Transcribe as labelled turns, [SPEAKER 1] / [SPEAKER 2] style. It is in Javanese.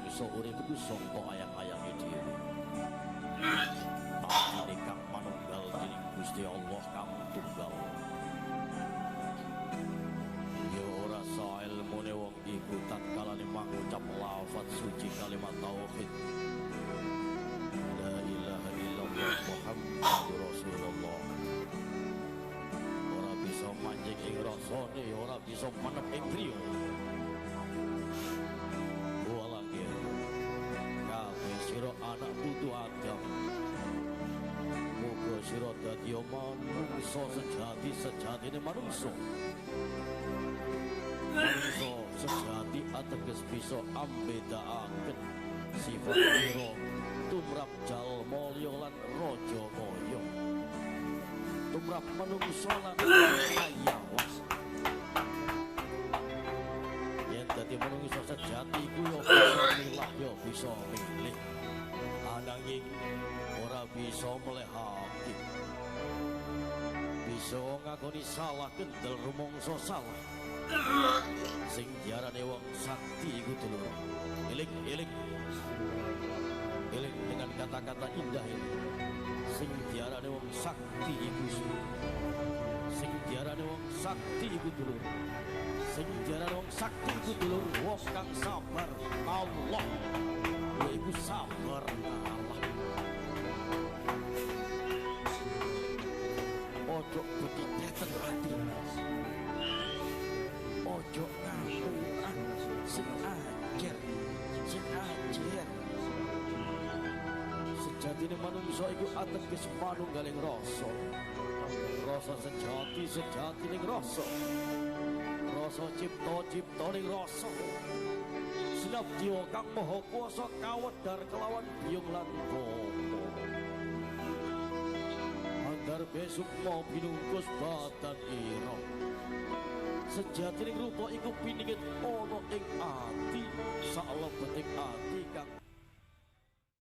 [SPEAKER 1] Manungsa urip iku sangka ayang-ayange dhewe. Atine kang manunggal dening Gusti Allah kang tunggal. Ya ora saelmune wong iku tatkalane mangucap lafaz suci kalimat tauhid. La ilaha illallah Muhammadur Rasulullah. Ora bisa manjing ing rasane, ora bisa manep ing griya. Walangir kabeh sira anak putu Adam, muga sira dadi manungsa sejati sejatine manungsa. Manungsa sejati ateges bisa ambedakaken sifat ira tumrap jalma liya lan raja kaya, tumrap manungsa lan hayawan. Yen dadi manungsa sejati iku ya bisa milah, ya bisa milih, ananging ora bisa melehake. Bisa ngakoni salah kendel rumangsa salah. Sing diarani wong sakti iku dulur. Eling eling eling dengan kata-kata indah ini. Sing diarani wong sakti iku, sing diarani wong sakti iku dulur. Sing diarani wong sakti iku dulur, wong kang sabar Allah ya iku sabar Allah. Ojo betiten ati, ojo ngapukan sing ajer, sing ajer. Sejatine manungsa iku ateges manunggaling rasa. Rasa sejati sejatining rasa. Rasa cipta ciptaning rasa. Sinabdiya kang maha kuwasa kawedhar kelawan biyung lan bapa. Anggar besukma binungkus badan ira. Sejatining rupa iku piningit ana ing ati. Saklek